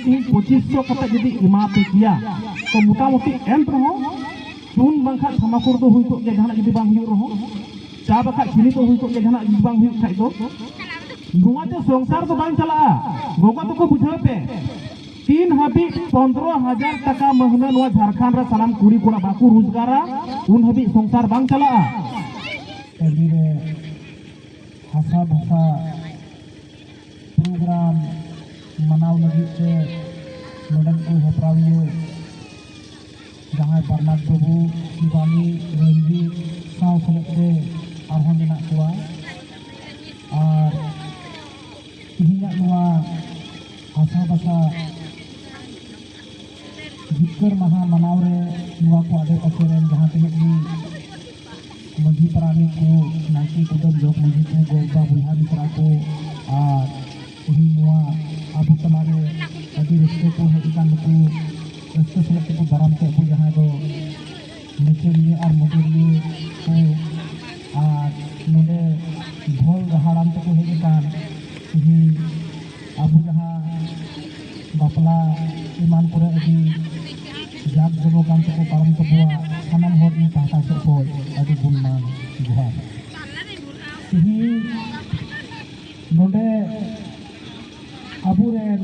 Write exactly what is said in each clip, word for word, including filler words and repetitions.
ᱛᱮᱦᱮᱧ ᱯᱚᱸᱪᱤᱥ ᱥᱚ ᱠᱟᱛᱮ ᱡᱩᱫᱤ ᱮᱢᱟ ᱯᱮ ᱠᱮᱭᱟ, ᱛᱚ ᱢᱚᱴᱟᱢᱩᱴᱤ ᱮᱱ ᱨᱮᱦᱚᱸ ᱥᱩᱱ ᱵᱟᱝᱠᱷᱟᱱ ᱛᱷᱟᱢᱟᱠᱩᱨ ᱫᱚ ᱦᱩᱭ ᱠᱚᱜ ᱜᱮᱭᱟ, ᱡᱟᱦᱟᱱᱟᱜ ᱡᱩᱫᱤ ᱵᱟᱝ ᱦᱩᱭᱩᱜ ᱨᱮᱦᱚᱸ᱾ ᱪᱟ ᱵᱟᱠᱷᱟᱡ ᱪᱤᱱᱤ ᱫᱚ ᱦᱩᱭ ᱠᱚᱜ ᱜᱮᱭᱟ, ᱡᱟᱦᱟᱱᱟᱜ ᱡᱩᱫᱤ ᱵᱟᱝ ᱦᱩᱭᱩᱜ ᱠᱷᱟᱡ ᱫᱚ᱾ ᱱᱚᱣᱟ ᱛᱮ ᱥᱚᱝᱥᱟᱨ ᱫᱚ ᱵᱟᱝ ᱪᱟᱞᱟᱜᱼᱟ᱾ ᱜᱚᱜᱚ ᱛᱟᱠᱚ ᱵᱩᱡᱷᱟᱹᱣ ᱯᱮ, ᱛᱤᱱ ᱦᱟᱹᱵᱤᱡ ᱯᱚᱱᱫᱽᱨᱚ ᱦᱟᱡᱟᱨ ᱴᱟᱠᱟ ᱢᱟᱹᱦᱱᱟᱹ ᱱᱚᱣᱟ ᱡᱷᱟᱲᱠᱷᱚᱸᱰ ᱨᱮ ᱥᱟᱱᱟᱢ ᱠᱩᱲᱤ ᱠᱚᱲᱟ ᱵᱟᱠᱚ ᱨᱳᱡᱽᱜᱟᱨᱟ, ᱩᱱ ᱦᱟᱹᱵᱤᱡ ᱥᱚᱝᱥᱟᱨ ᱵᱟᱝ ᱪᱟᱞᱟᱜᱼᱟ᱾ ᱴᱟᱺᱰᱤ ᱨᱮ ᱦᱟᱥᱟ ᱵᱷᱟᱥᱟ ᱯᱨᱳᱜᱨᱟᱢ ᱢᱟᱱᱟᱣ ᱞᱟᱹᱜᱤᱫ ᱛᱮ ᱱᱚᱰᱮᱱ ᱠᱚ ᱦᱮᱯᱨᱟᱣᱤᱭᱟᱹ ᱡᱟᱦᱟᱸᱭ ᱵᱟᱨᱱᱟᱰ ᱵᱟᱹᱵᱩ, ᱥᱤᱵᱟᱱᱤ, ᱨᱚᱧᱡᱤᱛ ᱥᱟᱶ ᱥᱮᱞᱮᱫ ᱛᱮ ᱟᱨᱦᱚᱸ ᱢᱮᱱᱟᱜ ᱠᱚᱣᱟ᱾ ᱟᱨ ᱛᱮᱦᱮᱧᱟᱜ ᱱᱚᱣᱟ ᱦᱟᱥᱟ ᱵᱷᱟᱥᱟ ᱡᱤᱛᱠᱟᱹᱨ ᱢᱟᱦᱟ ᱢᱟᱱᱟᱣ ᱨᱮ ᱱᱚᱣᱟ ᱠᱚ ᱟᱰᱮ ᱯᱟᱥᱮ ᱨᱮᱱ ᱡᱟᱦᱟᱸ ᱛᱤᱱᱟᱹᱜ ᱜᱮ ᱢᱟᱹᱡᱷᱤ ᱯᱟᱨᱟᱱᱤᱠ ᱠᱚ, ᱱᱟᱭᱠᱮ ᱠᱩᱰᱟᱹᱢ ᱡᱚᱜᱽ ᱢᱟᱹᱡᱷᱤ ᱠᱚ, ᱜᱚ ᱵᱟᱵᱟ ᱵᱚᱭᱦᱟ ᱢᱤᱥᱨᱟ ᱠᱚ, ᱟᱨ ᱛᱮᱦᱮᱧ ᱱᱚᱣᱟ ᱟᱵᱚ ᱛᱟᱞᱟᱨᱮ ᱟᱹᱰᱤ ᱨᱟᱹᱥᱠᱟᱹ ᱠᱚ ᱦᱮᱡ ᱟᱠᱟᱱ ᱱᱩᱠᱩ ᱨᱟᱹᱥᱠᱟᱹ ᱥᱟᱞᱟᱜ ᱛᱮᱠᱚ ᱫᱟᱨᱟᱢ ᱠᱮᱫ ᱠᱚ ᱡᱟᱦᱟᱸᱭ ᱫᱚ ᱱᱟᱹᱪᱟᱹᱨᱤᱭᱟᱹ ᱟᱨ ᱢᱚᱰᱚᱞᱤᱭᱟᱹ ᱠᱚ, ᱟᱨ ᱱᱚᱰᱮ ᱰᱷᱚᱞ ᱨᱟᱦᱟᱲᱟᱢ ᱛᱮᱠᱚ ᱦᱮᱡ ᱟᱠᱟᱱ ᱛᱮᱦᱮᱧ ᱟᱵᱚ ᱡᱟᱦᱟᱸ ᱵᱟᱯᱞᱟ ᱮᱢᱟᱱ ᱠᱚᱨᱮ ᱟᱹᱰᱤ ᱡᱟᱠ ᱡᱚᱢᱚᱠ ᱟᱱ ᱛᱮᱠᱚ ᱯᱟᱨᱚᱢ ᱛᱟᱵᱚᱣᱟ, ᱥᱟᱱᱟᱢ ᱦᱚᱲ ᱤᱧ ᱯᱟᱦᱴᱟ ᱥᱮᱫ ᱠᱷᱚᱱ ᱟᱹᱰᱤ ᱜᱩᱱᱢᱟᱱ ᱡᱚᱦᱟᱨ᱾ ᱛᱮᱦᱮᱧ ᱱᱚᱰᱮ ᱟᱵᱚᱨᱮᱱ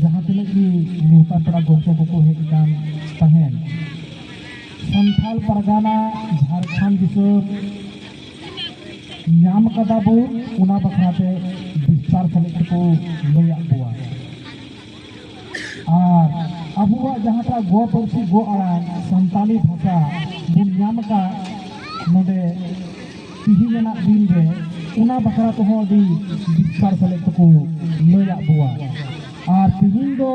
ᱡᱟᱦᱟᱸ ᱛᱤᱱᱟᱹᱜ ᱜᱮ ᱱᱮᱣᱛᱟ ᱯᱮᱲᱟ ᱜᱚᱢᱠᱮ ᱠᱚᱠᱚ ᱦᱮᱡ ᱟᱠᱟᱱ ᱛᱟᱦᱮᱸᱱ, ᱥᱟᱱᱛᱟᱲ ᱯᱟᱨᱜᱟᱱᱟ ᱡᱷᱟᱲᱠᱷᱚᱸᱰ ᱫᱤᱥᱚᱢ ᱧᱟᱢ ᱠᱟᱫᱟ ᱵᱚᱱ, ᱚᱱᱟ ᱵᱟᱠᱷᱨᱟ ᱛᱮ ᱵᱤᱥᱛᱟᱨ ᱥᱟᱞᱮᱫ ᱛᱮᱠᱚ ᱞᱟᱹᱭᱟᱫ ᱵᱚᱣᱟ᱾ ᱟᱨ ᱟᱵᱚᱣᱟᱜ ᱡᱟᱦᱟᱸᱴᱟᱜ ᱜᱚ ᱯᱟᱹᱨᱥᱤ, ᱜᱚ ᱟᱲᱟᱝ ᱥᱟᱱᱛᱟᱲᱤ ᱵᱷᱟᱥᱟ ᱵᱚᱱ ᱧᱟᱢ ᱟᱠᱟᱫ ᱱᱚᱰᱮ ᱛᱤᱦᱤᱧ ᱨᱮᱱᱟᱜ ᱫᱤᱱ ᱨᱮ, ᱚᱱᱟ ᱵᱟᱠᱷᱨᱟ ᱛᱮᱦᱚᱸ ᱟᱹᱰᱤ ᱵᱤᱥᱛᱟᱨ ᱥᱟᱞᱮᱫ ᱛᱮᱠᱚ ᱞᱟᱹᱭᱟᱫ ᱵᱚᱣᱟ᱾ ᱟᱨ ᱛᱤᱦᱤᱧ ᱫᱚ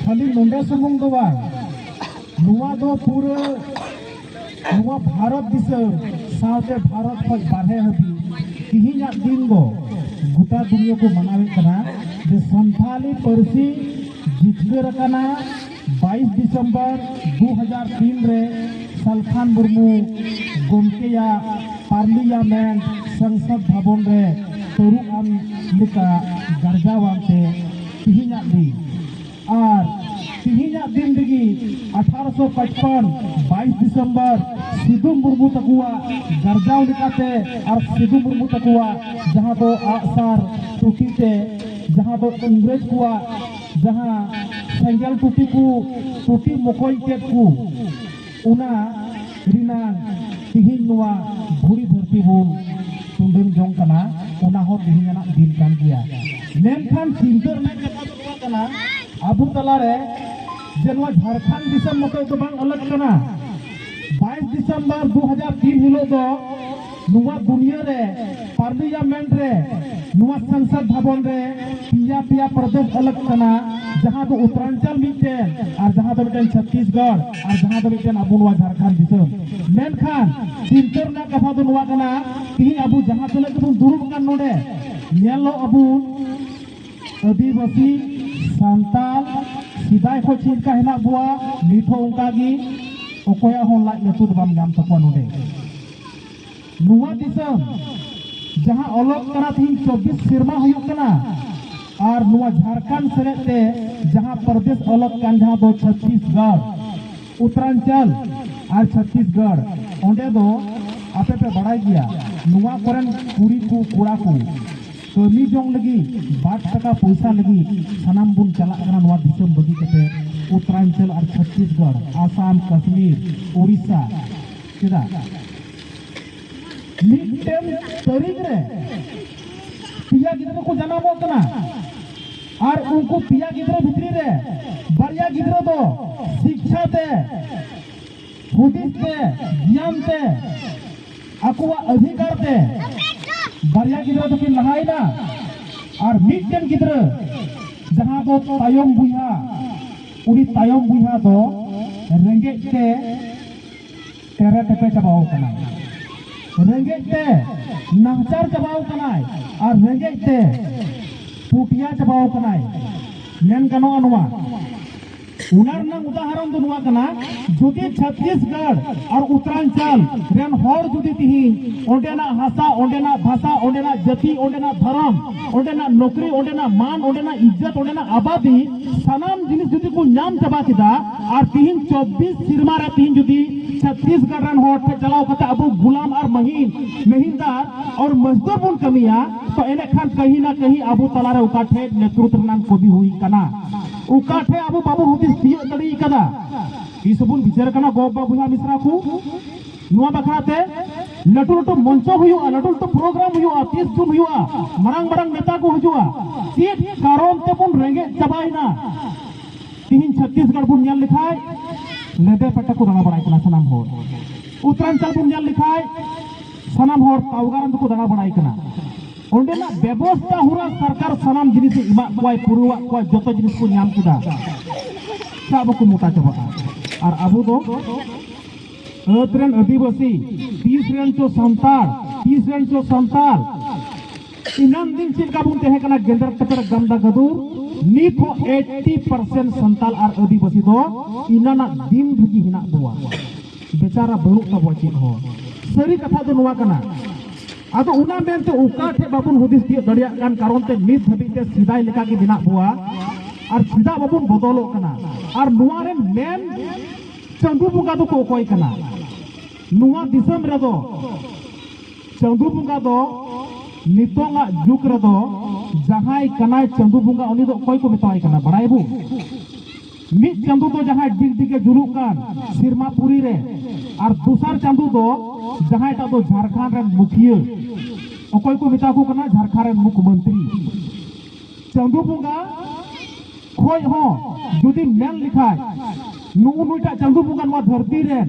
ᱠᱷᱟᱹᱞᱤ ᱱᱚᱰᱮ ᱥᱩᱢᱩᱝ ᱫᱚ ᱵᱟᱝ, ᱱᱚᱣᱟ ᱫᱚ ᱯᱩᱨᱟᱹ ᱱᱚᱣᱟ ᱵᱷᱟᱨᱚᱛ ᱫᱤᱥᱚᱢ ᱥᱟᱶᱛᱮ ᱵᱷᱟᱨᱚᱛ ᱠᱷᱚᱱ ᱵᱟᱨᱦᱮ ᱦᱟᱹᱵᱤᱡ ᱛᱤᱦᱤᱧᱟᱜ ᱫᱤᱱ ᱫᱚ ᱜᱚᱴᱟ ᱫᱩᱱᱤᱭᱟᱹ ᱠᱚ ᱢᱟᱱᱟᱣᱮᱫ ᱠᱟᱱᱟ ᱡᱮ ᱥᱟᱱᱛᱷᱟᱞᱤ ᱯᱟᱹᱨᱥᱤ ᱡᱤᱛᱠᱟᱹᱨ ᱟᱠᱟᱱᱟ᱾ ᱵᱟᱭᱤᱥ ᱰᱤᱥᱮᱢᱵᱚᱨ ᱫᱩ ᱦᱟᱡᱟᱨ ᱛᱤᱱ ᱨᱮ ᱥᱟᱞᱠᱷᱟᱱ ᱢᱩᱨᱢᱩ ᱜᱚᱢᱠᱮᱭᱟᱜ ᱯᱟᱨᱞᱤᱭᱟᱢᱮᱱᱴ ᱥᱚᱝᱥᱚᱫ ᱵᱷᱚᱵᱚᱱ ᱨᱮ ᱛᱟᱹᱨᱩᱵ ᱟᱱ ᱞᱮᱠᱟ ᱜᱟᱨᱡᱟᱣᱟᱱ ᱛᱮ ᱛᱤᱦᱤᱧᱟᱜ ᱫᱤᱱ᱾ ᱟᱨ ᱛᱤᱦᱤᱧᱟᱜ ᱫᱤᱱ ᱨᱮᱜᱮ ᱟᱴᱷᱟᱨᱚᱥᱚ ᱯᱟᱸᱪᱯᱟᱱ ᱵᱟᱭᱤᱥ ᱰᱤᱥᱮᱢᱵᱚᱨ ᱥᱤᱫᱩ ᱢᱩᱨᱢᱩ ᱛᱟᱠᱚᱣᱟᱜ ᱜᱟᱨᱡᱟᱣ ᱞᱮᱠᱟᱛᱮ ᱟᱨ ᱥᱤᱫᱩ ᱢᱩᱨᱢᱩ ᱛᱟᱠᱚᱣᱟᱜ ᱡᱟᱦᱟᱸ ᱫᱚ ᱟᱜᱼᱥᱟᱨ ᱴᱩᱴᱤ ᱛᱮ, ᱡᱟᱦᱟᱸ ᱫᱚ ᱤᱝᱨᱮᱡᱽ ᱠᱚᱣᱟᱜ ᱡᱟᱦᱟᱸ ᱥᱮᱸᱜᱮᱞ ᱴᱩᱴᱤ ᱠᱚ ᱴᱩᱴᱤ ᱢᱚᱠᱚᱧ ᱠᱮᱫ ᱠᱚ, ᱚᱱᱟ ᱨᱮᱱᱟᱝ ᱛᱤᱦᱤᱧ ᱱᱚᱣᱟ ᱫᱷᱩᱲᱤ ᱫᱷᱟᱹᱨᱛᱤ ᱵᱚᱱ ᱛᱩᱸᱰᱟᱹᱱ ᱡᱚᱝ ᱠᱟᱱᱟ, ᱚᱱᱟ ᱦᱚᱸ ᱛᱤᱦᱤᱧᱟᱱᱟᱜ ᱫᱤᱱ ᱠᱟᱱ ᱜᱮᱭᱟ᱾ ᱢᱮᱱᱠᱷᱟᱱ ᱪᱤᱱᱛᱟᱹ ᱨᱮᱱᱟᱜ ᱠᱟᱛᱷᱟ ᱫᱚ ᱱᱚᱣᱟ ᱠᱟᱱᱟ, ᱟᱵᱚ ᱛᱟᱞᱟᱨᱮ ᱡᱮ ᱱᱚᱣᱟ ᱡᱷᱟᱲᱠᱷᱚᱸᱰ ᱫᱤᱥᱚᱢ ᱢᱚᱛᱚᱡ ᱫᱚ ᱵᱟᱝ ᱟᱞᱟᱜᱽ ᱠᱟᱱᱟ᱾ ᱵᱟᱭᱤᱥ ᱰᱤᱥᱮᱢᱵᱚᱨ ᱫᱩ ᱦᱟᱡᱟᱨ ᱛᱤᱱ ᱦᱤᱞᱳᱜ ᱫᱚ ᱱᱚᱣᱟ ᱫᱩᱱᱤᱭᱟᱹ ᱨᱮ ᱯᱟᱨᱞᱤᱭᱟᱢᱮᱱᱴ ᱨᱮ, ᱱᱚᱣᱟ ᱥᱚᱝᱥᱚᱫ ᱵᱷᱚᱵᱚᱱ ᱨᱮ ᱯᱮᱭᱟ ᱯᱮᱭᱟ ᱯᱨᱚᱫᱮᱥ ᱟᱞᱟᱜᱽ ᱠᱟᱱᱟ, ᱡᱟᱦᱟᱸ ᱫᱚ ᱩᱛᱛᱚᱨᱟᱧᱪᱚᱞ ᱢᱤᱫᱴᱮᱱ, ᱟᱨ ᱡᱟᱦᱟᱸ ᱫᱚ ᱢᱤᱫᱴᱮᱱ ᱪᱷᱚᱛᱤᱥᱜᱚᱲ, ᱟᱨ ᱡᱟᱦᱟᱸ ᱫᱚ ᱢᱤᱫᱴᱮᱱ ᱟᱵᱚ ᱱᱚᱣᱟ ᱡᱷᱟᱲᱠᱷᱚᱸᱰ ᱫᱤᱥᱚᱢ᱾ ᱢᱮᱱᱠᱷᱟᱱ ᱪᱤᱱᱛᱟᱹ ᱨᱮᱱᱟᱜ ᱠᱟᱛᱷᱟ ᱫᱚ ᱱᱚᱣᱟ ᱠᱟᱱᱟ, ᱛᱤᱦᱤᱧ ᱟᱵᱚ ᱡᱟᱦᱟᱸ ᱛᱤᱱᱟᱹᱜ ᱜᱮᱵᱚᱱ ᱫᱩᱲᱩᱵ ᱟᱠᱟᱱ ᱱᱚᱰᱮ, ᱧᱮᱞᱚᱜ ᱟᱵᱚᱱ ᱟᱹᱫᱤᱵᱟᱹᱥᱤ, ᱥᱟᱱᱛᱟᱞ, ᱥᱮᱫᱟᱭ ᱠᱷᱚᱱ ᱪᱮᱫ ᱞᱮᱠᱟ ᱦᱮᱱᱟᱜ ᱵᱚᱣᱟ, ᱱᱤᱛ ᱦᱚᱸ ᱚᱱᱠᱟ ᱜᱮ᱾ ᱚᱠᱚᱭᱟᱜ ᱦᱚᱸ ᱞᱟᱡ ᱞᱟᱹᱴᱩ ᱫᱚ ᱵᱟᱢ ᱧᱟᱢ ᱛᱟᱠᱚᱣᱟ ᱱᱚᱰᱮ᱾ ᱱᱚᱣᱟ ᱫᱤᱥᱚᱢ ᱡᱟᱦᱟᱸ ᱚᱞᱚᱜ ᱠᱟᱱᱟ, ᱛᱤᱦᱤᱧ ᱪᱚᱵᱵᱤᱥ ᱥᱮᱨᱢᱟ ᱦᱩᱭᱩᱜ ᱠᱟᱱᱟ, ᱟᱨ ᱱᱚᱣᱟ ᱡᱷᱟᱲᱠᱷᱚᱸᱰ ᱥᱮᱞᱮᱫ ᱛᱮ ᱡᱟᱦᱟᱸ ᱯᱨᱚᱫᱮᱥ ᱚᱞᱚᱜ ᱠᱟᱱ, ᱡᱟᱦᱟᱸ ᱫᱚ ᱪᱷᱚᱛᱤᱥᱜᱚᱲ, ᱩᱛᱛᱚᱨᱟᱧᱪᱚᱞ ᱟᱨ ᱪᱷᱚᱛᱤᱥᱜᱚᱲ, ᱚᱸᱰᱮ ᱫᱚ ᱟᱯᱮ ᱯᱮ ᱵᱟᱲᱟᱭ ᱜᱮᱭᱟ, ᱱᱚᱣᱟ ᱠᱚᱨᱮᱱ ᱠᱩᱲᱤ ᱠᱚ, ᱠᱚᱲᱟ ᱠᱚ ᱠᱟᱹᱢᱤ ᱡᱚᱝ ᱞᱟᱹᱜᱤᱫ, ᱵᱟᱨ ᱴᱟᱠᱟ ᱯᱚᱭᱥᱟ ᱞᱟᱹᱜᱤᱫ ᱥᱟᱱᱟᱢ ᱵᱚᱱ ᱪᱟᱞᱟᱜ ᱠᱟᱱᱟ ᱱᱚᱣᱟ ᱫᱤᱥᱚᱢ ᱵᱟᱹᱜᱤ ᱠᱟᱛᱮ, ᱩᱛᱛᱚᱨᱟᱧᱪᱚᱞ ᱟᱨ ᱪᱷᱚᱛᱤᱥᱜᱚᱲ, ᱟᱥᱟᱢ, ᱠᱟᱥᱢᱤᱨ, ᱩᱲᱤᱥᱥᱟ᱾ ᱪᱮᱫᱟᱜ? ᱢᱤᱫᱴᱮᱱ ᱛᱟᱹᱨᱤᱠᱷ ᱨᱮ ᱯᱮᱭᱟ ᱜᱤᱫᱽᱨᱟᱹ ᱠᱚ ᱡᱟᱱᱟᱢᱚᱜ ᱠᱟᱱᱟ, ᱟᱨ ᱩᱱᱠᱩ ᱯᱮᱭᱟ ᱜᱤᱫᱽᱨᱟᱹ ᱵᱷᱤᱛᱨᱤ ᱨᱮ ᱵᱟᱨᱭᱟ ᱜᱤᱫᱽᱨᱟᱹ ᱫᱚ ᱥᱤᱠᱠᱷᱟ ᱛᱮ, ᱦᱩᱫᱤᱥ ᱛᱮ, ᱜᱮᱭᱟᱱ ᱛᱮ, ᱟᱠᱚᱣᱟᱜ ᱚᱫᱷᱤᱠᱟᱨ ᱛᱮ ᱵᱟᱨᱭᱟ ᱜᱤᱫᱽᱨᱟᱹ ᱫᱚᱠᱤᱱ ᱞᱟᱦᱟᱭᱮᱱᱟ᱾ ᱟᱨ ᱢᱤᱫᱴᱮᱱ ᱜᱤᱫᱽᱨᱟᱹ, ᱡᱟᱦᱟᱸ ᱫᱚ ᱛᱟᱭᱚᱢ ᱵᱚᱭᱦᱟ, ᱩᱱᱤ ᱛᱟᱭᱚᱢ ᱵᱚᱭᱦᱟ ᱫᱚ ᱨᱮᱸᱜᱮᱡ ᱛᱮ ᱴᱮᱨᱮ ᱴᱮᱯᱮ ᱪᱟᱵᱟᱣ ᱠᱟᱱᱟᱭ, ᱨᱮᱸᱜᱮᱡ ᱛᱮ ᱱᱟᱦᱟᱪᱟᱨ ᱪᱟᱵᱟᱣ ᱠᱟᱱᱟᱭ, ᱟᱨ ᱨᱮᱸᱜᱮᱡ ᱛᱮ ᱯᱩᱴᱤᱭᱟ ᱪᱟᱵᱟᱣ ᱠᱟᱱᱟᱭ᱾ ᱢᱮᱱ ᱜᱟᱱᱚᱜᱼᱟ ᱱᱚᱣᱟ, ᱚᱱᱟ ᱨᱮᱱᱟᱜ ᱩᱫᱟᱦᱚᱨᱚᱱ ᱫᱚ ᱱᱚᱣᱟ ᱠᱟᱱᱟ, ᱡᱩᱫᱤ ᱪᱷᱚᱛᱤᱥᱜᱚᱲ ᱟᱨ ᱩᱛᱛᱚᱨᱟᱧᱪᱚᱞ ᱨᱮᱱ ᱦᱚᱲ ᱡᱩᱫᱤ ᱛᱤᱦᱤᱧ ᱚᱸᱰᱮᱱᱟᱜ ᱦᱟᱥᱟ, ᱚᱸᱰᱮᱱᱟᱜ ᱵᱷᱟᱥᱟ, ᱚᱸᱰᱮᱱᱟᱜ ᱡᱟᱹᱛᱤ, ᱚᱸᱰᱮᱱᱟᱜ ᱫᱷᱚᱨᱚᱢ, ᱚᱸᱰᱮᱱᱟᱜ ᱱᱚᱠᱨᱤ, ᱚᱸᱰᱮᱱᱟᱜ ᱢᱟᱱ, ᱚᱸᱰᱮᱱᱟᱜ ᱤᱡᱽᱡᱚᱛ, ᱚᱸᱰᱮᱱᱟᱜ ᱟᱵᱟᱫᱤ, ᱥᱟᱱᱟᱢ ᱡᱤᱱᱤᱥ ᱡᱩᱫᱤ ᱠᱚ ᱧᱟᱢ ᱪᱟᱵᱟ ᱠᱮᱫᱟ, ᱟᱨ ᱛᱤᱦᱤᱧ ᱪᱚᱵᱵᱤᱥ ᱥᱮᱨᱢᱟ ᱨᱮ ᱛᱤᱦᱤᱧ ᱡᱩᱫᱤ ᱪᱷᱚᱛᱤᱥᱜᱚᱲ ᱨᱮᱱ ᱦᱚᱲ ᱴᱷᱮᱱ ᱪᱟᱞᱟᱣ ᱠᱟᱛᱮ ᱟᱵᱚ ᱜᱩᱞᱟᱢ ᱟᱨ ᱢᱟᱹᱦᱤᱱ, ᱢᱮᱦᱤᱱᱫᱟᱨ ᱟᱨ ᱢᱟᱡᱫᱩᱨ ᱵᱚᱱ ᱠᱟᱹᱢᱤᱭᱟ, ᱛᱚ ᱮᱱᱮᱠᱷᱟᱱ ᱠᱟᱹᱦᱤ ᱱᱟ ᱠᱟᱹᱦᱤ ᱟᱵᱚ ᱛᱟᱞᱟᱨᱮ ᱚᱠᱟ ᱴᱷᱮᱡ ᱱᱮᱛᱨᱩᱛ ᱨᱮᱱᱟᱜ ᱠᱚᱢᱤ ᱦᱩᱭ ᱠᱟᱱᱟ, ᱚᱠᱟ ᱴᱷᱮᱡ ᱟᱵᱚ ᱵᱟᱵᱚᱱ ᱦᱩᱫᱤᱥ ᱛᱤᱭᱟᱹᱜ ᱫᱟᱲᱮ ᱠᱟᱫᱟ᱾ ᱛᱤᱥ ᱵᱚᱱ ᱵᱤᱪᱟᱹᱨ ᱠᱟᱱᱟ ᱜᱚ ᱵᱟᱵᱟ ᱵᱚᱭᱦᱟ ᱢᱤᱥᱨᱟ ᱠᱚ? ᱱᱚᱣᱟ ᱵᱟᱠᱷᱨᱟ ᱛᱮ ᱞᱟᱹᱴᱩ ᱞᱟᱹᱴᱩ ᱢᱚᱧᱪᱚ ᱦᱩᱭᱩᱜᱼᱟ, ᱞᱟᱹᱴᱩ ᱞᱟᱹᱴᱩ ᱯᱨᱳᱜᱨᱟᱢ ᱦᱩᱭᱩᱜᱼᱟ, ᱛᱤᱥ ᱡᱩᱱ ᱦᱩᱭᱩᱜᱼᱟ, ᱢᱟᱨᱟᱝ ᱢᱟᱨᱟᱝ ᱱᱮᱛᱟ ᱠᱚ ᱦᱤᱡᱩᱜᱼᱟ᱾ ᱪᱮᱫ ᱠᱟᱨᱚᱱ ᱛᱮᱵᱚᱱ ᱨᱮᱸᱜᱮᱡ ᱪᱟᱵᱟᱭᱮᱱᱟ? ᱛᱤᱦᱤᱧ ᱪᱷᱚᱛᱤᱥᱜᱚᱲ ᱵᱚᱱ ᱧᱮᱞ ᱞᱮᱠᱷᱟᱡ ᱞᱮᱫᱮ ᱯᱟᱴᱟ ᱠᱚ ᱫᱟᱬᱟ ᱵᱟᱲᱟᱭ ᱠᱟᱱᱟ ᱥᱟᱱᱟᱢ ᱦᱚᱲ᱾ ᱩᱛᱛᱚᱨᱟᱧᱪᱚᱞ ᱵᱚᱱ ᱧᱮᱞ ᱞᱮᱠᱷᱟᱡ ᱥᱟᱱᱟᱢ ᱦᱚᱲ ᱛᱟᱣᱜᱟᱨᱟᱢ ᱫᱚᱠᱚ ᱫᱟᱬᱟ ᱵᱟᱲᱟᱭ ᱠᱟᱱᱟ᱾ ᱚᱸᱰᱮᱱᱟᱜ ᱵᱮᱵᱚᱥᱛᱟ ᱦᱩᱨᱟ ᱥᱚᱨᱠᱟᱨ ᱥᱟᱱᱟᱢ ᱡᱤᱱᱤᱥ ᱮ ᱮᱢᱟᱜ ᱠᱚᱣᱟᱭ, ᱯᱩᱨᱟᱹᱣᱟᱜ ᱠᱚᱣᱟ, ᱡᱚᱛᱚ ᱡᱤᱱᱤᱥ ᱠᱚ ᱧᱟᱢ ᱠᱮᱫᱟ᱾ ᱪᱟᱜ ᱵᱟᱠᱚ ᱢᱚᱴᱟ ᱪᱟᱵᱟᱜᱼᱟ᱾ ᱟᱨ ᱟᱵᱚ ᱫᱚ ᱟᱹᱫ ᱨᱮᱱ ᱟᱹᱫᱤᱵᱟᱹᱥᱤ, ᱛᱤᱥ ᱨᱮᱱ ᱪᱚ ᱥᱟᱱᱛᱟᱲ, ᱛᱤᱥ ᱨᱮᱱ ᱪᱚ ᱥᱟᱱᱛᱟᱲ, ᱤᱱᱟᱱ ᱫᱤᱱ ᱪᱮᱫ ᱞᱮᱠᱟ ᱵᱚᱱ ᱛᱟᱦᱮᱸ ᱠᱟᱱᱟ, ᱜᱮᱸᱫᱟᱨ ᱠᱟᱛᱮ ᱜᱟᱢᱫᱟ ᱜᱟᱫᱩᱨ, ᱱᱤᱛ ᱦᱚᱸ ᱮᱭᱴᱤ ᱯᱟᱨᱥᱮᱱᱴ ᱥᱟᱱᱛᱟᱲ ᱟᱨ ᱟᱹᱫᱤᱵᱟᱹᱥᱤ ᱫᱚ ᱤᱱᱟᱱᱟᱜ ᱫᱤᱱ ᱨᱮᱜᱮ ᱦᱮᱱᱟᱜ ᱵᱚᱣᱟ᱾ ᱵᱮᱪᱟᱨᱟ ᱵᱟᱹᱱᱩᱜ ᱛᱟᱵᱚᱣᱟ ᱪᱮᱫ ᱦᱚᱸ᱾ ᱥᱟᱹᱨᱤ ᱠᱟᱛᱷᱟ ᱫᱚ ᱱᱚᱣᱟ ᱠᱟᱱᱟ᱾ ᱟᱫᱚ ᱚᱱᱟ ᱢᱮᱱᱛᱮ ᱚᱠᱟ ᱴᱷᱮᱡ ᱵᱟᱵᱚᱱ ᱦᱩᱫᱤᱥ ᱛᱤᱭᱳᱜ ᱫᱟᱲᱮᱭᱟᱜ ᱠᱟᱱ ᱠᱟᱨᱚᱱ ᱛᱮ ᱱᱤᱛ ᱫᱷᱟᱹᱵᱤᱡ ᱛᱮ ᱥᱮᱫᱟᱭ ᱞᱮᱠᱟ ᱜᱮ ᱢᱮᱱᱟᱜ ᱵᱚᱣᱟ᱾ ᱟᱨ ᱪᱮᱫᱟᱜ ᱵᱟᱵᱚᱱ ᱵᱚᱫᱚᱞᱚᱜ ᱠᱟᱱᱟ? ᱟᱨ ᱱᱚᱣᱟ ᱨᱮᱱ ᱢᱮᱱ ᱪᱟᱸᱫᱚ ᱵᱚᱸᱜᱟ ᱫᱚᱠᱚ ᱚᱠᱚᱭ ᱠᱟᱱᱟ? ᱱᱚᱣᱟ ᱫᱤᱥᱚᱢ ᱨᱮᱫᱚ ᱪᱟᱸᱫᱚ ᱵᱚᱸᱜᱟ ᱫᱚ ᱱᱤᱛᱚᱝᱟᱜ ᱡᱩᱜᱽ ᱨᱮᱫᱚ ᱡᱟᱦᱟᱸᱭ ᱠᱟᱱᱟᱭ ᱪᱟᱸᱫᱚ ᱵᱚᱸᱜᱟ, ᱩᱱᱤ ᱫᱚ ᱚᱠᱚᱭ ᱠᱚ ᱢᱮᱛᱟᱣᱟᱭ ᱠᱟᱱᱟ ᱵᱟᱲᱟᱭᱟᱵᱚ? ᱢᱤᱫ ᱪᱟᱸᱫᱚ ᱫᱚ ᱡᱟᱦᱟᱸᱭ ᱰᱤᱜᱽ ᱰᱤᱜᱽ ᱮ ᱡᱩᱞᱩᱜ ᱠᱟᱱ ᱥᱮᱨᱢᱟ ᱯᱩᱨᱤ ᱨᱮ, ᱟᱨ ᱫᱚᱥᱟᱨ ᱪᱟᱸᱫᱚ ᱫᱚ ᱡᱟᱦᱟᱸᱭᱴᱟᱜ ᱫᱚ ᱡᱷᱟᱲᱠᱷᱚᱸᱰ ᱨᱮᱱ ᱢᱩᱠᱷᱤᱭᱟᱹ, ᱚᱠᱚᱭ ᱠᱚ ᱢᱮᱛᱟ ᱠᱚ ᱠᱟᱱᱟ? ᱡᱷᱟᱲᱠᱷᱚᱸᱰ ᱨᱮᱱ ᱢᱩᱠᱷ ᱢᱚᱱᱛᱨᱤ᱾ ᱪᱟᱸᱫᱚ ᱵᱚᱸᱜᱟ ᱠᱷᱚᱡ ᱦᱚᱸ ᱡᱩᱫᱤ ᱢᱮᱱ ᱞᱮᱠᱷᱟᱡ, ᱱᱩᱜᱼᱩ ᱱᱩᱭᱴᱟᱜ ᱪᱟᱸᱫᱚ ᱵᱚᱸᱜᱟ ᱱᱚᱣᱟ ᱫᱷᱟᱹᱨᱛᱤ ᱨᱮ,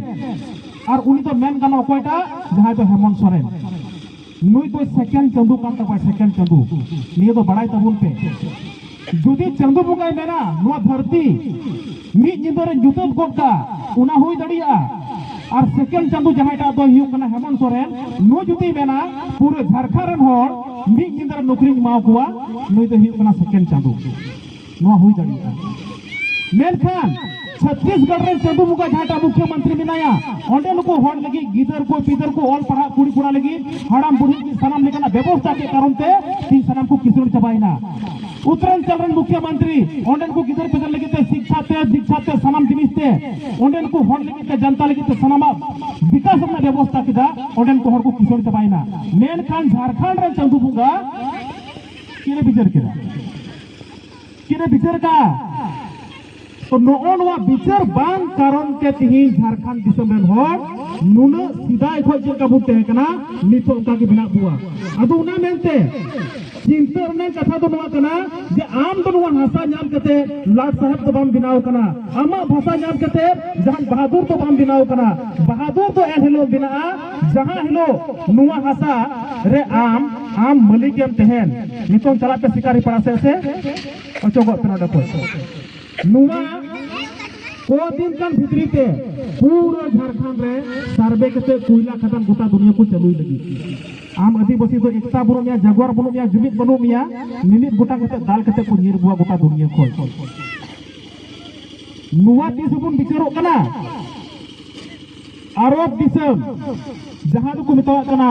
ᱟᱨ ᱩᱱᱤ ᱫᱚ ᱢᱮᱱ ᱜᱟᱱᱚᱜ ᱚᱠᱚᱭᱴᱟᱜ? ᱡᱟᱦᱟᱸᱭ ᱫᱚ ᱦᱮᱢᱚᱱᱛ ᱥᱚᱨᱮᱱ, ᱱᱩᱭ ᱫᱚ ᱥᱮᱠᱮᱱᱰ ᱪᱟᱸᱫᱚ ᱠᱟᱱ ᱛᱟᱵᱚᱱᱟ, ᱥᱮᱠᱮᱱᱰ ᱪᱟᱸᱫᱚ᱾ ᱱᱤᱭᱟᱹ ᱫᱚ ᱵᱟᱲᱟᱭ ᱛᱟᱵᱚᱱ ᱯᱮ᱾ ᱡᱩᱫᱤ ᱪᱟᱸᱫᱚ ᱵᱚᱸᱜᱟᱭ ᱢᱮᱱᱟ ᱱᱚᱣᱟ ᱫᱷᱟᱹᱨᱛᱤ ᱢᱤᱫ ᱧᱤᱫᱟᱹ ᱨᱮ ᱧᱩᱛᱟᱹᱛ ᱜᱚᱫ ᱠᱟᱜ, ᱚᱱᱟ ᱦᱩᱭ ᱫᱟᱲᱮᱭᱟᱜᱼᱟ᱾ ᱟᱨ ᱥᱮᱠᱮᱱᱰ ᱪᱟᱸᱫᱚ ᱡᱟᱦᱟᱸᱭᱴᱟᱜ ᱫᱚᱭ ᱦᱩᱭᱩᱜ ᱠᱟᱱᱟ ᱦᱮᱢᱚᱱᱛ ᱥᱚᱨᱮᱱ, ᱱᱩᱭ ᱡᱩᱫᱤᱭ ᱢᱮᱱᱟ ᱯᱩᱨᱟᱹ ᱡᱷᱟᱲᱠᱷᱚᱸᱰ ᱨᱮᱱ ᱦᱚᱲ ᱢᱤᱫ ᱧᱤᱫᱟᱹ ᱨᱮ ᱱᱚᱠᱨᱤᱧ ᱮᱢᱟ ᱠᱚᱣᱟ, ᱱᱩᱭ ᱫᱚᱭ ᱦᱩᱭᱩᱜ ᱠᱟᱱᱟ ᱥᱮᱠᱮᱱᱰ ᱪᱟᱸᱫᱚ᱾ ᱱᱚᱣᱟ ᱦᱩᱭ ᱫᱟᱲᱮᱭᱟᱜᱼᱟ᱾ ᱢᱮᱱᱠᱷᱟᱱ ᱪᱷᱚᱛᱤᱥᱜᱚᱲ ᱨᱮᱱ ᱪᱟᱸᱫᱩ ᱵᱚᱸᱜᱟ ᱡᱟᱦᱟᱸᱴᱟᱜ ᱢᱩᱠᱷᱭᱚ ᱢᱚᱱᱛᱨᱤ ᱢᱮᱱᱟᱭᱟ, ᱚᱸᱰᱮ ᱱᱩᱠᱩ ᱦᱚᱲ ᱞᱟᱹᱜᱤᱫ, ᱜᱤᱫᱟᱹᱨ ᱠᱚ ᱯᱤᱫᱟᱹᱨ ᱠᱚ, ᱚᱞ ᱯᱟᱲᱦᱟᱜ ᱠᱩᱲᱤ ᱠᱚᱲᱟ ᱞᱟᱹᱜᱤᱫ, ᱦᱟᱲᱟᱢ ᱵᱩᱲᱦᱤ ᱞᱟᱹᱜᱤᱫ ᱥᱟᱱᱟᱢ ᱞᱮᱠᱟᱱᱟᱜ ᱵᱮᱵᱚᱥᱛᱷᱟ ᱠᱮᱫ ᱠᱟᱨᱚᱱ ᱛᱮ ᱛᱤᱦᱤᱧ ᱥᱟᱱᱟᱢ ᱠᱚ ᱠᱤᱥᱟᱹᱬ ᱪᱟᱵᱟᱭᱮᱱᱟ᱾ ᱩᱛᱛᱚᱨᱟᱧᱪᱚᱞ ᱨᱮᱱ ᱢᱩᱠᱷᱭᱚ ᱢᱚᱱᱛᱨᱤ ᱚᱸᱰᱮᱱ ᱠᱚ ᱜᱤᱫᱟᱹᱨ ᱯᱤᱫᱟᱹᱨ ᱞᱟᱹᱜᱤᱫ ᱛᱮ ᱥᱤᱠᱠᱷᱟ ᱛᱮ, ᱫᱤᱠᱠᱷᱟ ᱛᱮ, ᱥᱟᱱᱟᱢ ᱡᱤᱱᱤᱥ ᱛᱮ ᱚᱸᱰᱮᱱ ᱠᱚ ᱦᱚᱲ ᱞᱟᱹᱜᱤᱫ ᱛᱮ, ᱡᱟᱱᱛᱟ ᱞᱟᱹᱜᱤᱫ ᱛᱮ ᱥᱟᱱᱟᱢᱟᱜ ᱵᱤᱠᱟᱥ ᱨᱮᱱᱟᱜ ᱵᱮᱵᱚᱥᱛᱷᱟ ᱠᱮᱫᱟ᱾ ᱚᱸᱰᱮᱱ ᱠᱚ ᱦᱚᱲ ᱠᱚ ᱠᱤᱥᱟᱹᱬ ᱪᱟᱵᱟᱭᱮᱱᱟ᱾ ᱢᱮᱱᱠᱷᱟᱱ ᱡᱷᱟᱲᱠᱷᱚᱸᱰ ᱨᱮᱱ ᱪᱟᱸᱫᱩ ᱵᱚᱸᱜᱟ ᱪᱮᱫ ᱮ ᱵᱤᱪᱟᱹᱨ ᱠᱮᱫᱟ? ᱪᱮᱫ ᱮ ᱵᱤᱪᱟᱹᱨ ᱠᱟᱜᱼᱟ? ᱛᱚ ᱱᱚᱜᱼᱚ ᱱᱚᱣᱟ ᱵᱤᱪᱟᱹᱨ ᱵᱟᱝ ᱠᱟᱨᱚᱱ ᱛᱮ ᱛᱤᱦᱤᱧ ᱡᱷᱟᱲᱠᱷᱚᱸᱰ ᱫᱤᱥᱚᱢ ᱨᱮᱱ ᱦᱚᱲ ᱱᱩᱱᱟᱹᱜ ᱥᱮᱫᱟᱭ ᱠᱷᱚᱱ ᱪᱮᱫ ᱞᱮᱠᱟ ᱵᱚᱱ ᱛᱟᱦᱮᱸ ᱠᱟᱱᱟ, ᱱᱤᱛᱚᱜ ᱚᱱᱠᱟ ᱜᱮ ᱢᱮᱱᱟᱜ ᱵᱚᱣᱟ᱾ ᱟᱫᱚ ᱚᱱᱟ ᱢᱮᱱᱛᱮ ᱪᱤᱱᱛᱟᱹ ᱨᱮᱱᱟᱜ ᱠᱟᱛᱷᱟ ᱫᱚ ᱱᱚᱣᱟ ᱠᱟᱱᱟ ᱡᱮ ᱟᱢ ᱫᱚ ᱱᱚᱣᱟ ᱦᱟᱥᱟ ᱧᱟᱢ ᱠᱟᱛᱮ ᱞᱟᱴ ᱥᱟᱦᱮᱵ ᱫᱚ ᱵᱟᱢ ᱵᱮᱱᱟᱣ ᱠᱟᱱᱟ, ᱟᱢᱟᱜ ᱵᱷᱟᱥᱟ ᱧᱟᱢ ᱠᱟᱛᱮ ᱡᱟᱦᱟᱱ ᱵᱟᱦᱟᱫᱩᱨ ᱫᱚ ᱵᱟᱢ ᱵᱮᱱᱟᱣ ᱠᱟᱱᱟ᱾ ᱵᱟᱦᱟᱫᱩᱨ ᱫᱚ ᱮᱱ ᱦᱤᱞᱳᱜ ᱵᱮᱱᱟᱜᱼᱟ, ᱡᱟᱦᱟᱸ ᱦᱤᱞᱳᱜ ᱱᱚᱣᱟ ᱦᱟᱥᱟ ᱨᱮ ᱟᱢ, ᱟᱢ ᱢᱟᱹᱞᱤᱠ ᱮᱢ ᱛᱟᱦᱮᱱ᱾ ᱱᱤᱛᱚᱝ ᱪᱟᱞᱟᱜ ᱯᱮ ᱥᱤᱠᱟᱨᱤ ᱯᱟᱲᱟ ᱥᱮᱫ ᱥᱮ ᱚᱪᱚᱜᱚᱜ ᱯᱮ ᱱᱚᱰᱮ ᱠᱷᱚᱱ᱾ ᱱᱚᱣᱟ ᱠᱚ ᱫᱤᱱ ᱠᱟᱱ ᱵᱷᱤᱛᱨᱤ ᱛᱮ ᱯᱩᱨᱟᱹ ᱡᱷᱟᱲᱠᱷᱚᱸᱰ ᱨᱮ ᱥᱟᱨᱵᱷᱮ ᱠᱟᱛᱮ ᱠᱚᱭᱞᱟ ᱠᱷᱟᱫᱟᱱ ᱜᱚᱴᱟ ᱫᱩᱱᱤᱭᱟᱹ ᱠᱚ ᱪᱟᱹᱞᱩᱭ ᱞᱟᱹᱜᱤᱫ᱾ ᱟᱢ ᱟᱹᱫᱤᱵᱟᱹᱥᱤ ᱫᱚ ᱮᱠᱛᱟ ᱵᱟᱹᱱᱩᱜ ᱢᱮᱭᱟ, ᱡᱟᱜᱩᱣᱟᱨ ᱵᱟᱹᱱᱩᱜ ᱢᱮᱭᱟ, ᱡᱩᱢᱤᱫ ᱵᱟᱹᱱᱩᱜ ᱢᱮᱭᱟ, ᱢᱤᱢᱤᱫ ᱜᱚᱴᱟᱝ ᱠᱟᱛᱮ ᱫᱟᱞ ᱠᱟᱛᱮ ᱠᱚ ᱧᱤᱨ ᱠᱚᱣᱟ ᱜᱚᱴᱟ ᱫᱩᱱᱤᱭᱟᱹ ᱠᱷᱚᱱ᱾ ᱱᱚᱣᱟ ᱛᱤᱥ ᱵᱚᱱ ᱵᱤᱪᱟᱹᱨᱚᱜ ᱠᱟᱱᱟ? ᱟᱨᱚᱵ ᱫᱤᱥᱚᱢ, ᱡᱟᱦᱟᱸ ᱫᱚᱠᱚ ᱢᱮᱛᱟᱣᱟᱜ ᱠᱟᱱᱟ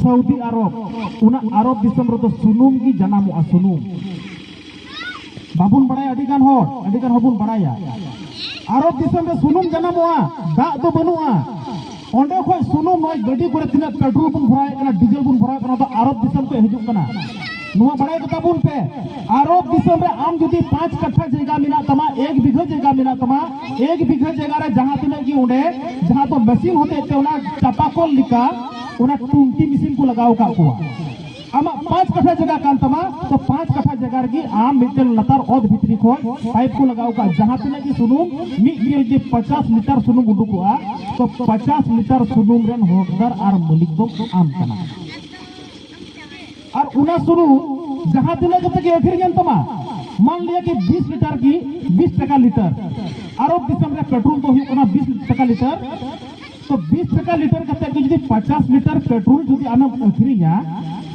ᱥᱟᱣᱫᱤ ᱟᱨᱚᱵ, ᱚᱱᱟ ᱟᱨᱚᱵ ᱫᱤᱥᱚᱢ ᱨᱮᱫᱚ ᱥᱩᱱᱩᱢ ᱜᱮ ᱡᱟᱱᱟᱢᱚᱜᱼᱟ, ᱥᱩᱱᱩᱢ᱾ ᱵᱟᱵᱚᱱ ᱵᱟᱲᱟᱭᱟ, ᱟᱹᱰᱤ ᱜᱟᱱ ᱦᱚᱲ, ᱟᱹᱰᱤ ᱜᱟᱱ ᱦᱚᱲ ᱵᱚᱱ ᱵᱟᱲᱟᱭᱟ, ᱟᱨᱚᱵ ᱫᱤᱥᱚᱢ ᱨᱮ ᱥᱩᱱᱩᱢ ᱡᱟᱱᱟᱢᱚᱜᱼᱟ, ᱫᱟᱜ ᱫᱚ ᱵᱟᱹᱱᱩᱜᱼᱟ᱾ ᱚᱸᱰᱮ ᱠᱷᱚᱱ ᱥᱩᱱᱩᱢ, ᱱᱚᱜᱼᱚᱭ ᱜᱟᱹᱰᱤ ᱠᱚᱨᱮ ᱛᱤᱱᱟᱹᱜ ᱯᱮᱴᱨᱳᱞ ᱵᱚᱱ ᱵᱷᱚᱨᱟᱣᱮᱫ ᱠᱟᱱᱟ, ᱰᱤᱡᱮᱞ ᱵᱚᱱ ᱵᱷᱚᱨᱟᱣᱮᱫ ᱠᱟᱱᱟ, ᱚᱱᱟ ᱫᱚ ᱟᱨᱚᱵ ᱫᱤᱥᱚᱢ ᱠᱷᱚᱱ ᱦᱤᱡᱩᱜ ᱠᱟᱱᱟ᱾ ᱱᱚᱣᱟ ᱵᱟᱲᱟᱭ ᱠᱟᱛᱟ ᱵᱚᱱ ᱯᱮ, ᱟᱨᱚᱵ ᱫᱤᱥᱚᱢ ᱨᱮ ᱟᱢ ᱡᱩᱫᱤ ᱯᱟᱸᱪ ᱠᱟᱴᱷᱟ ᱡᱟᱭᱜᱟ ᱢᱮᱱᱟᱜ ᱛᱟᱢᱟ, ᱮᱠ ᱵᱤᱜᱷᱟᱹ ᱡᱟᱭᱜᱟ ᱢᱮᱱᱟᱜ ᱛᱟᱢᱟ, ᱮᱠ ᱵᱤᱜᱷᱟᱹ ᱡᱟᱭᱜᱟ ᱨᱮ ᱡᱟᱦᱟᱸ ᱛᱤᱱᱟᱹᱜ ᱜᱮ ᱚᱸᱰᱮ, ᱡᱟᱦᱟᱸ ᱫᱚ ᱢᱮᱥᱤᱱ ᱦᱚᱛᱮᱡ ᱛᱮ ᱚᱱᱟ ᱪᱟᱯᱟ ᱠᱚᱞ ᱞᱮᱠᱟ ᱚᱱᱟ ᱴᱩᱝᱠᱤ ᱢᱮᱥᱤᱱ ᱠᱚ ᱞᱟᱜᱟᱣ ᱟᱠᱟᱫ ᱠᱚᱣᱟ᱾ ᱟᱢᱟᱜ ᱯᱟᱸᱪ ᱠᱟᱴᱷᱟ ᱡᱟᱭᱜᱟ ᱠᱟᱱ ᱛᱟᱢᱟ, ᱛᱚ ᱯᱟᱸᱪ ᱠᱟᱴᱷᱟ ᱡᱟᱭᱜᱟ ᱨᱮᱜᱮ ᱟᱢ ᱢᱤᱫᱴᱮᱱ ᱞᱟᱛᱟᱨ ᱚᱛ ᱵᱷᱤᱛᱨᱤ ᱠᱷᱚᱱ ᱯᱟᱭᱤᱯ ᱠᱚ ᱞᱟᱜᱟᱣ ᱟᱠᱟᱫ, ᱡᱟᱦᱟᱸ ᱛᱤᱱᱟᱹᱜ ᱜᱮ ᱥᱩᱱᱩᱢ, ᱢᱤᱫ ᱫᱤᱱ ᱨᱮ ᱡᱩᱫᱤ ᱯᱚᱪᱟᱥ ᱞᱤᱴᱟᱨ ᱥᱩᱱᱩᱢ ᱩᱰᱩᱠᱚᱜᱼᱟ, ᱛᱚ ᱯᱚᱪᱟᱥ ᱞᱤᱴᱟᱨ ᱥᱩᱱᱩᱢ ᱨᱮᱱ ᱦᱚᱠᱫᱟᱨ ᱟᱨ ᱢᱟᱹᱞᱤᱠ ᱫᱚ ᱟᱢ ᱠᱟᱱᱟ᱾ ᱟᱨ ᱚᱱᱟ ᱥᱩᱱᱩᱢ ᱡᱟᱦᱟᱸ ᱛᱤᱱᱟᱹᱜ ᱠᱟᱛᱮ ᱜᱮ ᱟᱹᱠᱷᱨᱤᱧ ᱮᱱ ᱛᱟᱢᱟ, ᱢᱟᱱ ᱞᱤᱭᱟ ᱠᱤ ᱵᱤᱥ ᱞᱤᱴᱟᱨ ᱜᱮ, ᱵᱤᱥ ᱴᱟᱠᱟ ᱞᱤᱴᱟᱨ, ᱟᱨᱚᱵ ᱫᱤᱥᱚᱢ ᱨᱮ ᱯᱮᱴᱨᱳᱞ ᱫᱚ ᱦᱩᱭᱩᱜ ᱠᱟᱱᱟ ᱵᱤᱥ ᱴᱟᱠᱟ ᱞᱤᱴᱟᱨ, ᱛᱚ ᱵᱤᱥ ᱴᱟᱠᱟ ᱞᱤᱴᱟᱨ ᱠᱟᱛᱮ ᱜᱮ ᱡᱩᱫᱤ ᱯᱚᱪᱟᱥ ᱞᱤᱴᱟᱨ ᱯᱮᱴᱨᱳᱞ ᱡᱩᱫᱤ ᱟᱢᱮᱢ ᱟᱹᱠᱷᱨᱤᱧᱟ,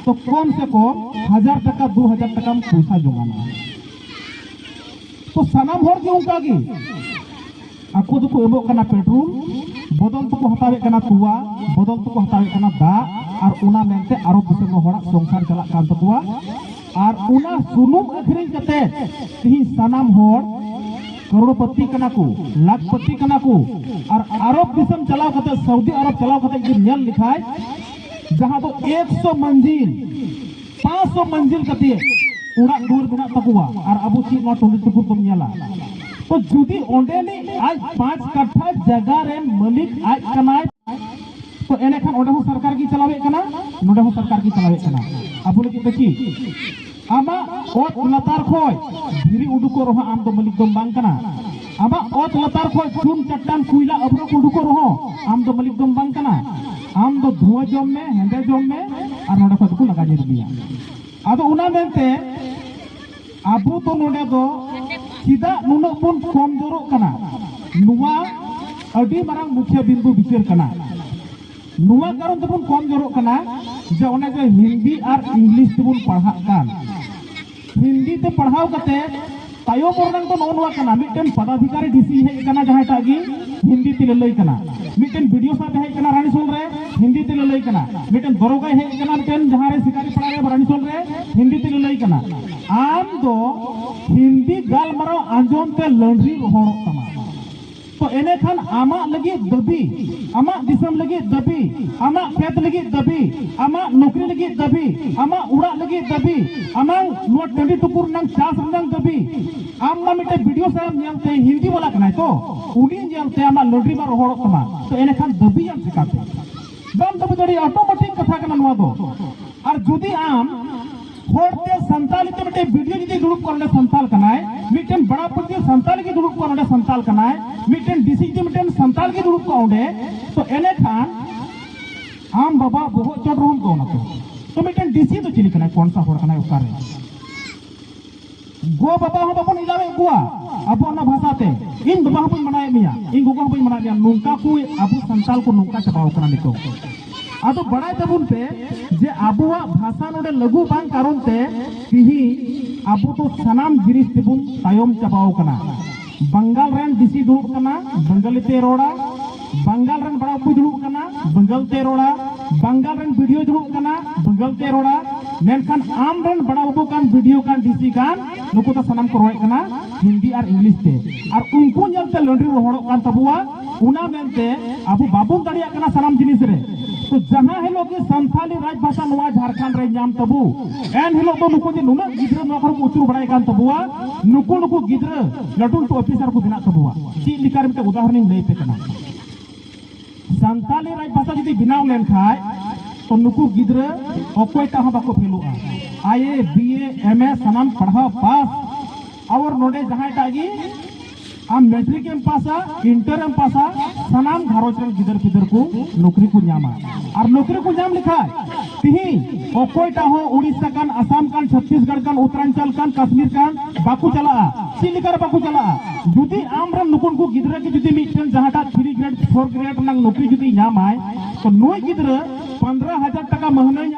ᱛᱚ ᱠᱚᱢ ᱥᱮ ᱠᱚᱢ ᱦᱟᱡᱟᱨ ᱴᱟᱠᱟ, ᱫᱩ ᱦᱟᱡᱟᱨ ᱴᱟᱠᱟᱢ ᱯᱚᱭᱥᱟ ᱡᱚᱝᱟᱱᱟ᱾ ᱛᱚ ᱥᱟᱱᱟᱢ ᱦᱚᱲ ᱜᱮ ᱚᱱᱠᱟ ᱜᱮ ᱟᱠᱚ ᱫᱚᱠᱚ ᱮᱢᱚᱜ ᱠᱟᱱᱟ ᱯᱮᱴᱨᱳᱞ, ᱵᱚᱫᱚᱞ ᱛᱮᱠᱚ ᱦᱟᱛᱟᱣᱮᱫ ᱠᱟᱱᱟ ᱛᱚᱣᱟ, ᱵᱚᱫᱚᱞ ᱛᱮᱠᱚ ᱦᱟᱛᱟᱣᱮᱫ ᱠᱟᱱᱟ ᱫᱟᱜ, ᱟᱨ ᱚᱱᱟ ᱢᱮᱱᱛᱮ ᱟᱨᱚᱵ ᱫᱤᱥᱚᱢ ᱨᱮ ᱦᱚᱲᱟᱜ ᱥᱚᱝᱥᱟᱨ ᱪᱟᱞᱟᱜ ᱠᱟᱱ ᱛᱟᱠᱚᱣᱟ᱾ ᱟᱨ ᱚᱱᱟ ᱥᱩᱱᱩᱢ ᱟᱹᱠᱷᱨᱤᱧ ᱠᱟᱛᱮ ᱛᱮᱦᱮᱧ ᱥᱟᱱᱟᱢ ᱦᱚᱲ ᱠᱟᱨᱳᱲᱯᱚᱛᱤ ᱠᱟᱱᱟ ᱠᱚ, ᱞᱟᱠᱷᱯᱚᱛᱤ ᱠᱟᱱᱟ ᱠᱚ᱾ ᱟᱨ ᱟᱨᱚᱵ ᱫᱤᱥᱚᱢ ᱪᱟᱞᱟᱣ ᱠᱟᱛᱮ, ᱥᱟᱣᱫᱤ ᱟᱨᱚᱵ ᱪᱟᱞᱟᱣ ᱠᱟᱛᱮ ᱡᱩᱫᱤ ᱧᱮᱞ ᱞᱮᱠᱷᱟᱡ, ᱡᱟᱦᱟᱸ ᱫᱚ ᱮᱠᱥᱚ ᱢᱟᱹᱱᱡᱤᱞ, ᱯᱟᱸᱪᱥᱚ ᱢᱟᱹᱱᱡᱤᱞ ᱠᱟᱛᱮ ᱚᱲᱟᱜ ᱫᱩᱣᱟᱹᱨ ᱢᱮᱱᱟᱜ ᱛᱟᱠᱚᱣᱟ, ᱟᱨ ᱟᱵᱚ ᱪᱮᱫ ᱱᱚᱣᱟ ᱴᱩᱰᱤ ᱴᱩᱠᱩᱨ ᱫᱚᱢ ᱧᱮᱞᱟ? ᱛᱚ ᱡᱩᱫᱤ ᱚᱸᱰᱮᱱᱤᱡ ᱟᱡ ᱯᱟᱸᱪ ᱠᱟᱴᱷᱟ ᱡᱟᱭᱜᱟ ᱨᱮᱱ ᱢᱟᱹᱞᱤᱠ ᱟᱡ ᱠᱟᱱᱟᱭ, ᱛᱚ ᱮᱸᱰᱮᱠᱷᱟᱱ ᱚᱸᱰᱮ ᱦᱚᱸ ᱥᱚᱨᱠᱟᱨ ᱜᱮ ᱪᱟᱞᱟᱣᱮᱫ ᱠᱟᱱᱟ, ᱱᱚᱰᱮ ᱦᱚᱸ ᱥᱚᱨᱠᱟᱨ ᱜᱮ ᱪᱟᱞᱟᱣᱮᱫ ᱠᱟᱱᱟ᱾ ᱟᱵᱚ ᱞᱟᱹᱜᱤᱫ ᱫᱚ ᱪᱮᱫ? ᱟᱢᱟᱜ ᱚᱛ ᱞᱟᱛᱟᱨ ᱠᱷᱚᱡ ᱫᱷᱤᱨᱤ ᱩᱰᱩᱠᱚᱜ ᱨᱮᱦᱚᱸ ᱟᱢ ᱫᱚ ᱢᱟᱹᱞᱤᱠ ᱫᱚᱢ ᱵᱟᱝ ᱠᱟᱱᱟ᱾ ᱟᱢᱟᱜ ᱚᱛ ᱞᱟᱛᱟᱨ ᱠᱷᱚᱡ ᱪᱩᱱ ᱪᱟᱴᱟᱱ ᱠᱩᱭᱞᱟ ᱟᱵᱨᱚᱠ ᱩᱰᱩᱠᱚᱜ ᱨᱮᱦᱚᱸ ᱟᱢ ᱫᱚ ᱢᱟᱹᱞᱤᱠ ᱫᱚᱢ ᱵᱟᱝ ᱠᱟᱱᱟ᱾ ᱟᱢ ᱫᱚ ᱫᱷᱩᱣᱟᱹ ᱡᱚᱢ ᱢᱮ, ᱦᱮᱸᱫᱮ ᱡᱚᱢ ᱢᱮ, ᱟᱨ ᱱᱚᱰᱮ ᱠᱷᱚᱡ ᱫᱚᱠᱚ ᱞᱟᱜᱟ ᱧᱤᱨ ᱢᱮᱭᱟ᱾ ᱟᱫᱚ ᱚᱱᱟ ᱢᱮᱱᱛᱮ ᱟᱵᱚ ᱫᱚ ᱱᱚᱰᱮ ᱫᱚ ᱪᱮᱫᱟᱜ ᱱᱩᱱᱟᱹᱜ ᱵᱚᱱ ᱠᱚᱢ ᱡᱳᱨᱚᱜ ᱠᱟᱱᱟ? ᱱᱚᱣᱟ ᱟᱹᱰᱤ ᱢᱟᱨᱟᱝ ᱢᱩᱠᱷᱭᱟᱹ ᱵᱤᱱᱫᱩ ᱵᱤᱪᱟᱹᱨ ᱠᱟᱱᱟ᱾ ᱱᱚᱣᱟ ᱠᱟᱨᱚᱱ ᱛᱮᱵᱚᱱ ᱠᱚᱢ ᱡᱳᱨᱚᱜ ᱠᱟᱱᱟ ᱡᱮ ᱚᱱᱮ ᱡᱮ ᱦᱤᱱᱫᱤ ᱟᱨ ᱤᱝᱞᱤᱥ ᱛᱮᱵᱚᱱ ᱯᱟᱲᱦᱟᱜ ᱠᱟᱱ, ᱦᱤᱱᱫᱤ ᱛᱮ ᱯᱟᱲᱦᱟᱣ ᱠᱟᱛᱮ ᱛᱟᱭᱚᱢ ᱨᱮᱱᱟᱜ ᱫᱚ ᱱᱚᱜᱼᱚ ᱱᱚᱣᱟ ᱠᱟᱱᱟ, ᱢᱤᱫᱴᱮᱱ ᱯᱟᱫᱟᱫᱷᱤᱠᱟᱨᱤ ᱰᱤᱥᱤ ᱦᱮᱡ ᱟᱠᱟᱱᱟ, ᱡᱟᱦᱟᱸᱭᱴᱟᱜ ᱜᱮ ᱦᱤᱱᱫᱤ ᱛᱮ ᱞᱟᱹᱞᱟᱹᱭ ᱠᱟᱱᱟ, ᱢᱤᱫᱴᱮᱱ ᱵᱤᱰᱤᱳ ᱥᱟᱦᱮᱵ ᱦᱮᱡ ᱟᱠᱟᱱᱟ ᱨᱟᱱᱤᱥᱳᱞ ᱨᱮ, ᱦᱤᱱᱫᱤ ᱛᱮ ᱞᱟᱹᱞᱟᱹᱭ ᱠᱟᱱᱟ, ᱢᱤᱫᱴᱮᱱ ᱫᱚᱨᱚᱜᱟᱭ ᱦᱮᱡ ᱟᱠᱟᱱᱟ, ᱢᱤᱫᱴᱮᱱ ᱡᱟᱦᱟᱸ ᱨᱮ ᱥᱤᱠᱟᱨᱤ ᱯᱟᱲᱟ ᱨᱮ ᱨᱟᱱᱤᱥᱳᱞ ᱨᱮ, ᱦᱤᱱᱫᱤ ᱛᱮ ᱞᱟᱹᱞᱟᱹᱭ ᱠᱟᱱᱟ᱾ ᱟᱢ ᱫᱚ ᱦᱤᱱᱫᱤ ᱜᱟᱞᱢᱟᱨᱟᱣ ᱟᱸᱡᱚᱢ ᱛᱮ ᱞᱟᱹᱱᱰᱨᱤ ᱨᱚᱦᱚᱲᱚᱜ ᱛᱟᱢᱟ᱾ ᱛᱚ ᱮᱱᱮᱠᱷᱟᱱ ᱟᱢᱟᱜ ᱞᱟᱹᱜᱤᱫ ᱫᱟᱹᱵᱤ, ᱟᱢᱟᱜ ᱫᱤᱥᱚᱢ ᱞᱟᱹᱜᱤᱫ ᱫᱟᱹᱵᱤ, ᱟᱢᱟᱜ ᱠᱷᱮᱛ ᱞᱟᱹᱜᱤᱫ ᱫᱟᱹᱵᱤ, ᱟᱢᱟᱜ ᱱᱚᱠᱨᱤ ᱞᱟᱹᱜᱤᱫ ᱫᱟᱹᱵᱤ, ᱟᱢᱟᱜ ᱚᱲᱟᱜ ᱞᱟᱹᱜᱤᱫ ᱫᱟᱹᱵᱤ, ᱟᱢᱟᱜ ᱱᱚᱣᱟ ᱴᱟᱺᱰᱤ ᱴᱩᱠᱩᱨ ᱨᱮᱱᱟᱜ ᱪᱟᱥ ᱨᱮᱱᱟᱜ ᱫᱟᱹᱵᱤ, ᱟᱢ ᱢᱟ ᱢᱤᱫᱴᱮᱱ ᱵᱤᱰᱤᱳ ᱥᱟᱦᱮᱵ ᱧᱮᱞᱛᱮ, ᱦᱤᱱᱫᱤ ᱵᱟᱞᱟ ᱠᱟᱱᱟᱭ ᱛᱚ, ᱩᱱᱤ ᱧᱮᱞᱛᱮ ᱟᱢᱟᱜ ᱞᱟᱹᱰᱨᱤ ᱢᱟ ᱨᱚᱦᱚᱲᱚᱜ ᱛᱟᱢᱟ᱾ ᱛᱚ ᱮᱱᱮᱠᱷᱟᱱ ᱫᱟᱹᱵᱤᱭᱟᱢ ᱪᱤᱠᱟᱹᱛᱮ? ᱵᱟᱢ ᱫᱟᱹᱵᱤ ᱫᱟᱲᱮᱭᱟᱜᱼᱟ, ᱚᱴᱳᱢᱮᱴᱤᱠ ᱠᱟᱛᱷᱟ ᱠᱟᱱᱟ ᱱᱚᱣᱟ ᱫᱚ᱾ ᱟᱨ ᱡᱩᱫᱤ ᱟᱢ ᱦᱚᱲᱛᱮ ᱥᱟᱱᱛᱟᱞᱤ ᱛᱮ ᱢᱤᱫᱴᱮᱱ ᱵᱤᱰᱤᱭᱳ ᱡᱩᱫᱤ ᱫᱩᱲᱩᱵ ᱠᱚᱜᱼᱟ, ᱚᱸᱰᱮ ᱥᱟᱱᱛᱟᱞ ᱠᱟᱱᱟᱭ, ᱢᱤᱫᱴᱮᱱ ᱵᱟᱲᱟ ᱯᱩᱲᱥᱤ ᱥᱟᱱᱛᱟᱞ ᱜᱮ ᱫᱩᱲᱩᱵ ᱠᱚᱜᱼᱟ, ᱚᱸᱰᱮ ᱥᱟᱱᱛᱟᱞ ᱠᱟᱱᱟᱭ, ᱢᱤᱫᱴᱮᱱ ᱰᱤᱥᱤ ᱡᱩᱫᱤ ᱢᱤᱫᱴᱮᱱ ᱥᱟᱱᱛᱟᱞ ᱜᱮ ᱫᱩᱲᱩᱵ ᱠᱚᱜᱼᱟ ᱚᱸᱰᱮ, ᱛᱚ ᱮᱱᱮᱠᱷᱟᱱ ᱟᱢ ᱵᱟᱵᱟ ᱵᱚᱦᱚᱜ ᱪᱚᱴ ᱨᱮᱦᱚᱸᱢ ᱫᱚᱱᱟ ᱛᱚ᱾ ᱛᱚ ᱢᱤᱫᱴᱮᱱ ᱰᱤᱥᱤ ᱫᱚ ᱪᱤᱞᱤ ᱠᱟᱱᱟᱭ? ᱠᱚᱱᱥᱟ ᱦᱚᱲ ᱠᱟᱱᱟᱭ? ᱚᱠᱟᱨᱮ? ᱜᱚ ᱵᱟᱵᱟ ᱦᱚᱸ ᱵᱟᱵᱚᱱ ᱮᱞᱟᱣᱮᱫ ᱠᱚᱣᱟ ᱟᱵᱚ ᱚᱱᱟ ᱵᱷᱟᱥᱟ ᱛᱮ᱾ ᱤᱧ ᱵᱟᱵᱟ ᱦᱚᱸ ᱵᱟᱹᱧ ᱢᱟᱱᱟᱣᱮᱫ ᱢᱮᱭᱟ, ᱤᱧ ᱜᱚᱜᱚ ᱦᱚᱸ ᱵᱟᱹᱧ ᱢᱟᱱᱟᱣᱮᱫ ᱢᱮᱭᱟ, ᱱᱚᱝᱠᱟ ᱠᱚ ᱟᱵᱚ ᱥᱟᱱᱛᱟᱲ ᱠᱚ ᱱᱚᱝᱠᱟ ᱪᱟᱵᱟᱣ ᱠᱟᱱᱟ ᱱᱤᱛᱚᱜ᱾ ᱟᱫᱚ ᱵᱟᱲᱟᱭ ᱛᱟᱵᱚᱱ ᱯᱮ ᱡᱮ ᱟᱵᱚᱣᱟᱜ ᱵᱷᱟᱥᱟ ᱱᱚᱰᱮ ᱞᱟᱹᱜᱩ ᱵᱟᱝ ᱠᱟᱨᱚᱱ ᱛᱮ ᱛᱤᱦᱤᱧ ᱟᱵᱚ ᱫᱚ ᱥᱟᱱᱟᱢ ᱡᱤᱱᱤᱥ ᱛᱮᱵᱚᱱ ᱛᱟᱭᱚᱢ ᱪᱟᱵᱟᱣ ᱠᱟᱱᱟ᱾ ᱵᱟᱝᱜᱟᱞ ᱨᱮᱱ ᱰᱤᱥᱤ ᱫᱩᱲᱩᱵ ᱠᱟᱱᱟ, ᱵᱟᱝᱜᱟᱞᱤ ᱛᱮ ᱨᱚᱲᱟ᱾ ᱵᱟᱝᱜᱟᱞ ᱨᱮᱱ ᱵᱟᱲᱟ ᱵᱟᱹᱵᱩᱭ ᱫᱩᱲᱩᱵ ᱠᱟᱱᱟ, ᱵᱟᱝᱜᱟᱞ ᱛᱮ ᱨᱚᱲᱟ᱾ ᱵᱟᱝᱜᱟᱞ ᱨᱮᱱ ᱵᱤᱰᱤᱭᱳ ᱫᱩᱲᱩᱵ ᱠᱟᱱᱟ, ᱵᱟᱝᱜᱟᱞ ᱛᱮ ᱨᱚᱲᱟ᱾ ᱢᱮᱱᱠᱷᱟᱱ ᱟᱢ ᱨᱮᱱ ᱵᱟᱲᱟ ᱵᱟᱹᱵᱩ ᱠᱟᱱ, ᱵᱤᱰᱤᱭᱳ ᱠᱟᱱ, ᱰᱤᱥᱤ ᱠᱟᱱ, ᱱᱩᱠᱩ ᱫᱚ ᱥᱟᱱᱟᱢ ᱠᱚ ᱨᱚᱲᱮᱫ ᱠᱟᱱᱟ ᱦᱤᱱᱫᱤ ᱟᱨ ᱤᱝᱞᱤᱥ ᱛᱮ᱾ ᱟᱨ ᱩᱱᱠᱩ ᱧᱮᱞᱛᱮ ᱞᱟᱹᱰᱨᱤ ᱨᱚᱦᱚᱲᱚᱜ ᱠᱟᱱ ᱛᱟᱵᱚᱣᱟ᱾ ᱚᱱᱟ ᱢᱮᱱᱛᱮ ᱟᱵᱚ ᱵᱟᱵᱚᱱ ᱫᱟᱲᱮᱭᱟᱜ ᱠᱟᱱᱟ ᱥᱟᱱᱟᱢ ᱡᱤᱱᱤᱥ ᱨᱮ᱾ ᱛᱚ ᱡᱟᱦᱟᱸ ᱦᱤᱞᱳᱜ ᱜᱮ ᱥᱟᱱᱛᱟᱞᱤ ᱨᱟᱡᱽ ᱵᱷᱟᱥᱟ ᱱᱚᱣᱟ ᱡᱷᱟᱲᱠᱷᱚᱸᱰ ᱨᱮ ᱧᱟᱢ ᱛᱟᱵᱚ, ᱮᱱ ᱦᱤᱞᱳᱜ ᱫᱚ ᱱᱩᱠᱩ ᱡᱮ ᱱᱩᱱᱟᱹᱜ ᱜᱤᱫᱽᱨᱟᱹ ᱱᱚᱣᱟ ᱠᱚᱨᱮ ᱠᱚ ᱟᱹᱪᱩᱨ ᱵᱟᱲᱟᱭ ᱠᱟᱱ ᱛᱟᱵᱚᱣᱟ, ᱱᱩᱠᱩ ᱱᱩᱠᱩ ᱜᱤᱫᱽᱨᱟᱹ ᱞᱟᱹᱴᱩ ᱞᱟᱹᱴᱩ ᱚᱯᱷᱤᱥᱟᱨ ᱠᱚ ᱵᱮᱱᱟᱜ ᱛᱟᱵᱚᱣᱟ᱾ ᱪᱮᱫ ᱞᱮᱠᱟ ᱨᱮ ᱢᱤᱫᱴᱮᱱ ᱩᱫᱟᱦᱚᱨᱚᱱᱤᱧ ᱞᱟᱹᱭ ᱟᱯᱮ ᱠᱟᱱᱟ᱾ ᱥᱟᱱᱛᱟᱞᱤ ᱨᱟᱡᱽ ᱵᱷᱟᱥᱟ ᱡᱩᱫᱤ ᱵᱮᱱᱟᱣ ᱞᱮᱱᱠᱷᱟᱡ, ᱛᱚ ᱱᱩᱠᱩ ᱜᱤᱫᱽᱨᱟᱹ ᱚᱠᱚᱭᱴᱟᱜ ᱦᱚᱸ ᱵᱟᱠᱚ ᱯᱷᱮᱞᱚᱜᱼᱟ᱾ ᱟᱭ ᱮ, ᱵᱤ ᱮ, ᱮᱢ ᱮ ᱥᱟᱱᱟᱢ ᱯᱟᱲᱦᱟᱣ ᱯᱟᱥ᱾ ᱟᱨ ᱱᱚᱰᱮ ᱡᱟᱦᱟᱸᱭᱴᱟᱜ ᱜᱮ ᱟᱢ ᱢᱮᱴᱨᱤᱠ ᱮᱢ ᱯᱟᱥᱟ, ᱤᱱᱴᱟᱨ ᱮᱢ ᱯᱟᱥᱟ, ᱥᱟᱱᱟᱢ ᱜᱷᱟᱨᱚᱸᱡᱽ ᱨᱮᱱ ᱜᱤᱫᱟᱹᱨ ᱯᱤᱫᱟᱹᱨ ᱠᱚ ᱱᱚᱠᱨᱤ ᱠᱚ ᱧᱟᱢᱟ᱾ ᱟᱨ ᱱᱚᱠᱨᱤ ᱠᱚ ᱧᱟᱢ ᱞᱮᱠᱷᱟᱡ ᱛᱤᱦᱤᱧ ᱚᱠᱚᱭᱴᱟᱜ ᱦᱚᱸ ᱩᱲᱤᱥᱥᱟ ᱠᱟᱱ, ᱟᱥᱟᱢ ᱠᱟᱱ, ᱪᱷᱚᱛᱤᱥᱜᱚᱲ ᱠᱟᱱ, ᱩᱛᱛᱚᱨᱟᱧᱪᱚᱞ ᱠᱟᱱ, ᱠᱟᱥᱢᱤᱨ ᱠᱟᱱ ᱵᱟᱠᱚ ᱪᱟᱞᱟᱜᱼᱟ᱾ ᱪᱮᱫ ᱞᱮᱠᱟ ᱨᱮ ᱵᱟᱠᱚ ᱪᱟᱞᱟᱜᱼᱟ? ᱡᱩᱫᱤ ᱟᱢ ᱨᱮᱱ ᱱᱩᱠᱩ ᱱᱩᱠᱩ ᱜᱤᱫᱽᱨᱟᱹ ᱜᱮ ᱡᱩᱫᱤ ᱢᱤᱫᱴᱮᱱ ᱡᱟᱦᱟᱸᱴᱟᱜ ᱛᱷᱨᱤ ᱜᱨᱮᱰ, ᱯᱷᱳᱨ ᱜᱨᱮᱰ ᱨᱮᱱᱟᱜ ᱱᱚᱠᱨᱤ ᱡᱩᱫᱤ ᱧᱟᱢᱟᱭ, ᱛᱚ ᱱᱩᱭ ᱜᱤᱫᱽᱨᱟᱹ ᱯᱚᱱᱫᱽᱨᱚ ᱦᱟᱡᱟᱨ ᱴᱟᱠᱟ ᱢᱟᱹᱦᱱᱟᱹ